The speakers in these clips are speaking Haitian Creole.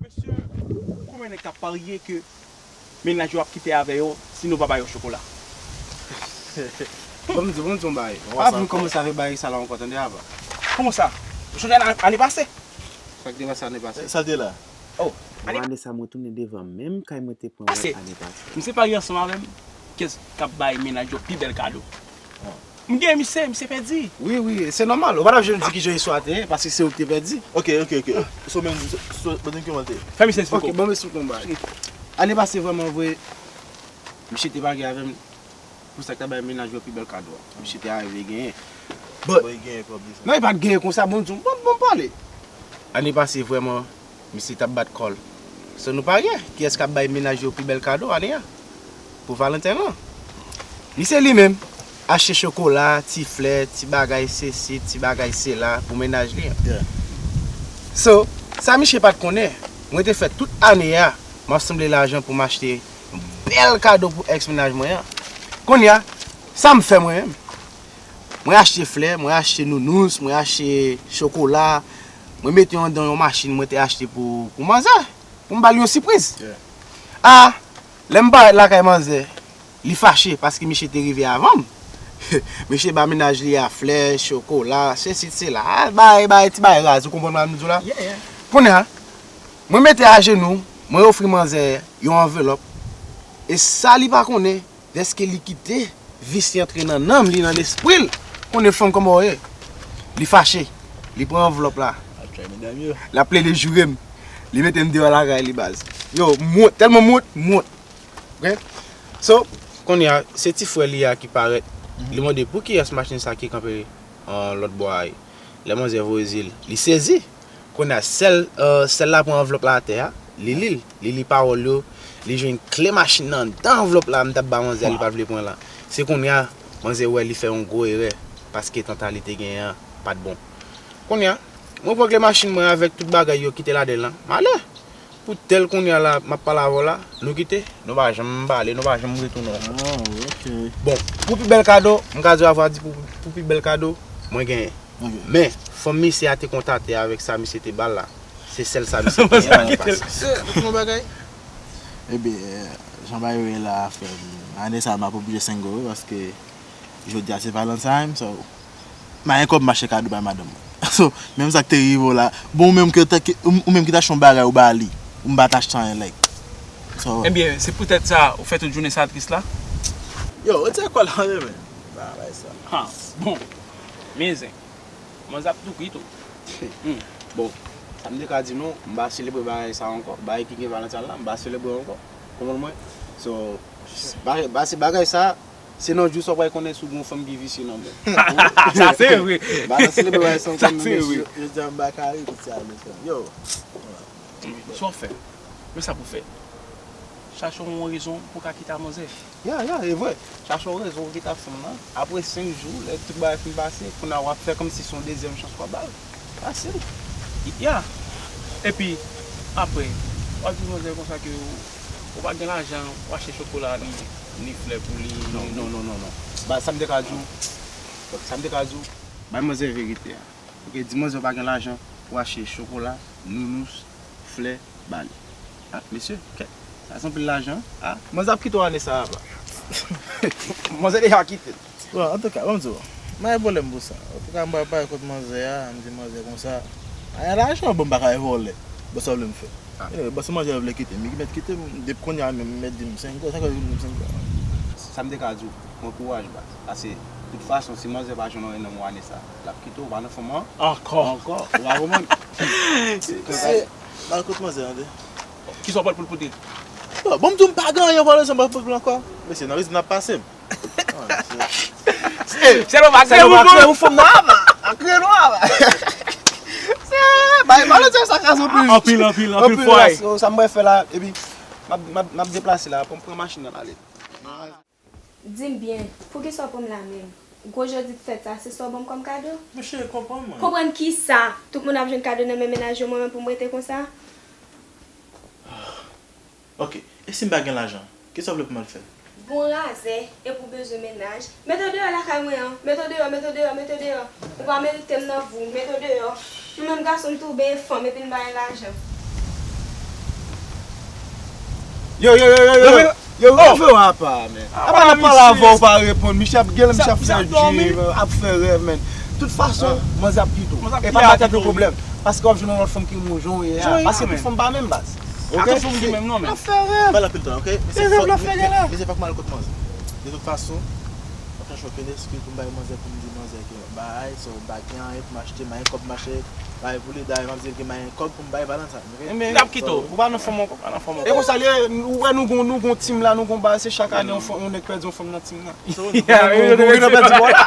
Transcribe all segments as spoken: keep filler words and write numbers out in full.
Mesye, konbyen nèg k ap parye ke mennaj yo ap kite avè yo si nou pa ba yo chokola? Ban m di, ban m di yon bagay. Pa vin kòmanse avèk bagay sa la ankò, tande apa. Kòman sa? Ou sonje ane, ane pase? Sa k te pase ane pase? Sa te la. Oh, ane Bon, ane sa, mwen tounen devan menm kay mwen te pran mwen ane pase. Misye parye ansanm avè m. Kiyès k ap bay mennaj yo pi bèl kado? M gen misye, misye pèdi. Wi, wi, se nòmal. Ou pa t ap janm di kijan istwa te ye, paske se ou ki te pèdi. Ok, ok, ok. So, men, so, so, ban m kòmante. Fè misye eksplike. Ok, ban m eksplike yon bagay. Ane pase, vrèman vre, misye te pale avè m pou sa k ta bay mennaj yo pi bèl kado a. Misye te arive genyen. But, Bon, li genyen kòb li sa. Non, li pa t genyen konsa, bon, bon, bon, bon pale. Ane pase, vrèman, misye t ap bat kò l. So, nou parye, kiyès k ap bay mennaj yo pi bèl kado ane a? Pou Valenten an. Misye li menm, achte chokola, ti flè, ti bagay sesi, ti bagay sela pou mennaj li an. Yeah. So, sa misye pa t konnen, mwen te fè tout ane a, m ap sanble lajan pou m achte yon bèl kado pou èks mennaj mwen an. Kounye a, sa m fè mwen menm? Mwen achte flè, mwen achte nounous, mwen achte chokola, mwen mete yo anndan yon machin mwen te achte pou, pou manzè, pou m ba l yon sipriz. Yeah. A, lè m parèt lakay manzè, li fache paske misye te rive avan m. Misye ba mennaj li a flè, chokola, sesi, sela. A, bay, bay, ti bay raz, ou konprann sa m di w la? Yeah, yeah. Kounye a, mwen mete ajenou, mwen ofri manzè yon anvelòp. E sa li pa konnen, dèske li kite visye antre nan nanm li, nan lespri l. Konnen fanm kòman w ye. Li fache. Li pran anvlòp la. Ap tray medam yo. L ap plede joure m. Li mete m deyò lakay li, baz. Yo, m wont, tèlman m wont, m wont. Ok? So, kounye a, se ti frè li a ki parèt. Li mande pou kiyès machin sa ki kanpe, euh, lòt bò a ye. Lè manzè voye zye l, li sezi. Kounye a, sèl, euh, sèl la pran anvlòp la atè a, li li l, li li pawòl yo, li jwenn kle machin nan anndan anvlòp la, m t ap ba manzè a, li pa t vle pran l la. Se kounye a, manzè wè li fè yon gwo erè, paske tanta li te genyen an pa t bon. Kounye a, mwen pran kle machin mwen avèk tout bagay yo kite ladan l lan, m ale. Pou tèl kounye a la, m ap pale avè w la, nou kite, nou pa janm pale, nou pa janm retounen ankò. Ah, ok. Bon, pou pi bèl kado, m ka di w avwa di pou, pou pi bèl kado, mwen genyen. Ok. Men, fanm misye a te kontakte avèk sa misye te ba l la. Se sèl sa misye te genyen ane pase. Se, ou konn yon bagay? Ebyen, jan bagay yo ye la, frè m, ane sa a, m ap oblije single, wi, paske jodi a se Valentine, so, m pa gen kòb m achte kado bay madanm mwen. So, menm sa k te rive w la, bon, ou menm ki te, ou, ou menm ki t achte yon bagay ou ba li, ou m pa t achte anyen, like. So, Ebyen, se poutèt sa ou fè tout jounen sa tris la? Yo, retire kòl la, men, men. Bagay sa. Ha, bon. Men zen. Manzè ap tou kite w. Hmm. Bon, sa m te ka di nou, m pa selebre bagay sa ankò. Bagay ki gen Valentine la, m pa selebre ankò. Konprann mwen? So, bagay, ba-, se bagay sa, se nan jou sa w pral konnen si w gen yon fanm ki visye nan men w. Sa se vre. M pa nan selebre bagay sa ankò, men mesye. Yo, yo di a m pa ka ri, piti a, mesye. Yo. Sa w fè? Men sa pou w fè. Chache yon rezon pou w ka kite a manzè. Ya, ya, e vre. Chache yon rezon pou w kite a fanm nan. Apre senk jou, lè tout bagay fin pase, kounye a w ap fè kòmsi se yon dezyèm chans w ap ba l. Fasil. Ya. Epi, apre, w ap di manzè konsa ke w, ou pa gen lajan pou achte chokola, ni, ni flè pou li, ni. Non, non, non, non, non. Ba, sa m te ka di w, sa m te ka di w, bay manzè verite a. Ok, di manzè w pa gen lajan pou achte chokola, nounous, flè, ba li. Ah, mesye, kèt, sa se anpil lajan. Ah, manzè ap kite w ane sa a, apa. Manzè deja kite l. Bon, antouka, ban m di w, m pa gen pwoblèm pou sa. Antouka, m pral pale kot manzè a, m di manzè konsa, anyen lajan, bon, m pa ka vòlè. Bon, sa w vle m fè? Ah. Anyway, bon, si manzè vle kite m, li mèt kite m, depi kounye a menm, li mèt di m senk jou, sa k fè l di m senk jou? Sa m te ka di w, pran kouraj, baz. Paske, tout fason, si manzè pa jwenn anyen nan mwa ane sa, l ap kite w, pa nan fanm an. Ankò. Ankò, ou pa konprann? Se, se, ba l kot manzè, tande. Kisa w pral pote pou l? Yo, bon, m di w m pa gen anyen pou l, sa m pral pote pou l ankò. Mesye, nan rizib n ap pase m. Sèlman pa kreye pou fanm nan apa. A kreye nou apa. Se, bay, bay, sa kraze anpil. Anpil, anpil, anpil fwa. So, sa m pral fè la, epi m ap, m ap, m ap deplase la, pou m pran machin nan ale. Di m byen, poukisa w pran m la menm? Gwo jodi fèt sa, se sa w ban m kòm kado? Monchè, konprann mwen. Konprann kisa? Tout moun ap jwenn kado nan men mennaj yo, mwen menm pou m rete konsa? Ok, e si m pa gen lajan? Kisa w vle pou m al fè? Bon razè, epi w bezwen mennaj. Mete w deyò lakay mwen an. Mete w deyò, mete w deyò, mete w deyò. Ou pa merite m nan vi w. Mete w deyò. Nou menm gason, n tou benyen fanm, epi n pa gen lajan. Yo, yo, yo, yo, yo, yo, yo, yo, yo, apa, men. Apa nan pale avè w, ou pa reponn. Misye ap gele, misye ap fè djim, ap fè rèv, men. Tout fason, manzè ap kite w. E pa ba tèt ou pwoblèm. Paske w ap jwenn yon lòt fanm ki renmen w jan w ye a. Paske tout fanm pa menm baz. Ok? Ap fè rèv. Fè l anpil tan, ok? Mesye, fòk, mesye, fòk m al kot manzè. De tout fason, m ap chache yon eskil pou m bay manzè, pou m di manzè ke bay, so, m pa gen anyen pou m achte, m pa gen kòb m achte, bay pou li, dayè, m ap di l ke m pa gen kòb pou m bay Valentin. Li ap kite w. Ou pa nan fòm ankò, pa nan fòm ankò. E konsa l ye, ou wè nou gon, nou gon tim la, nou gon baz, se chak ane yon fò, yon nèg pèdi yon fanm nan tim nan. Gon, gon, gon, gon pèdi bò la.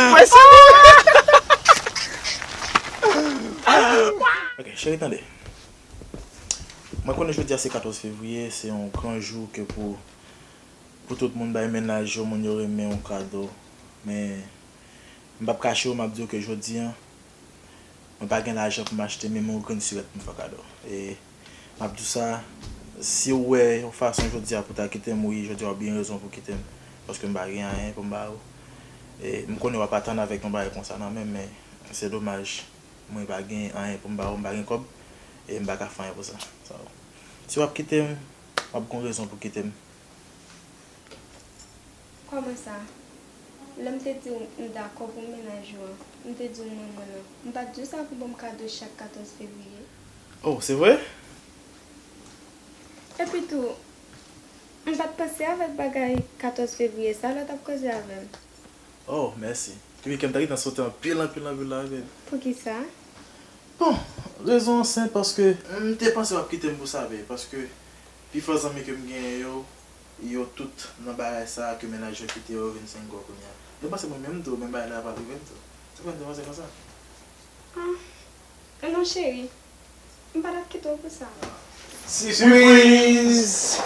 Mwen si. Ok, cheri, tande. Mwen konnen jodi a se katòz fevriye, se yon gran jou ke pou, pou tout moun bay mennaj yo, moun yo renmen yon kado. Men, m p ap kache w, m ap di w ke jodi a, mwen pa gen lajan pou m achte menm yon grenn sirèt pou m fè w kado. E m ap di w sa, si w wè yon fason jodi a pou w ta kite m, wi, jodi a w ap gen rezon pou w kite m. Paske m pa gen anyen pou m ba ou. E m konnen w ap atann avèk yon bagay konsa nan men m, men se domaj. Mwen pa gen anyen pou m ba ou, m pa gen kòb. E m pa ka fè anyen pou sa. So, si w ap kite m, w ap gen rezon pou kite m. Kòman sa? Lè m te di w m dakò pou m mennaj ou an, m te di w m renmen l lan, m pa t di w sa pou ban m kado chak katòz fevriye? Oh, se vre? Epi tou, m pa t panse avèk bagay katòz fevriye sa lè w t ap koze avè m. Oh, mèsi. Epi kè m ta gentan sote anpil, anpil, anpil la, men. Poukisa? Bon, rezon an senp, paske m te panse w ap kite m pou sa, men, paske pifò zanmi ke m genyen yo, yo tout nan bagay sa a ke mennaj yo kite yo vin sengò kounye a. Yo panse mwen menm tou, menm bagay la ap rive m tou. Se pou sa m te panse konsa. Ah, non, cheri. M pa t ap kite w pou sa. Sipriz!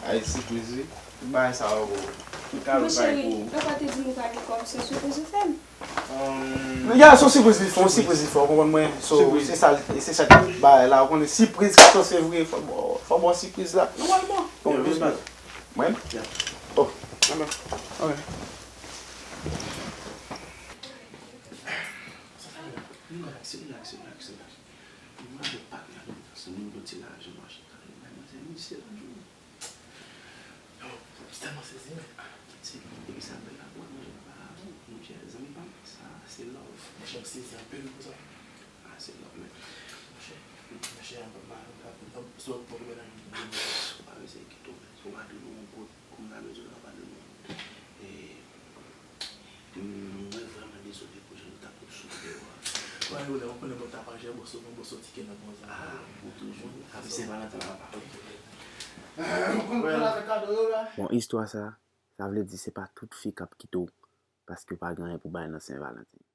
Ay, sipriz, wi. Tout bagay sa yo, bro. Bon, cheri, papa te di m ou pa gen kòb, se yon sipriz ou fè m. Ya, se yon sipriz li fè, yon sipriz li fè, ou konprann mwen? So, se sa, se sa ki bagay la, ou konnen sipriz katòz fevriye, fò w ba w sipriz la. Nòmalman. Bon, respè. Mwen? Oh, anben. Ok. Relax, relax, relax, relax. Mwen avèk patnè m, se moun pou ti lajan m achte kado bay manzè, misye lajan. Yo, m tèlman sezi, men. Se, epi sa bèl la, pou manje pa, monchè, zanmi pa m, sa, se love. Monchè, m sezi anpil pou sa. Ah, se love, men. Monchè, monchè, m pa, m pa, m pa, so, pou mennaj m, ou pa bezwen kite w, men. Ou pa dwe yon kote, kou m ta bezwen, ou pa dwe yon. E, Mwen vrèman dezole pou jan nou t ap soufri deyò a. Wè, ou lè ou konnen bon tapajè, bon sou, bon soti ke nan bon zòn. Ah, ou toujou. Happy Saint Valentin, papa. Ou konn pran avèk kado yo la. Bon, istwa sa, sa vle di se pa tout fi k ap kite w paske w pa gen anyen pou bay nan Sen Valentin.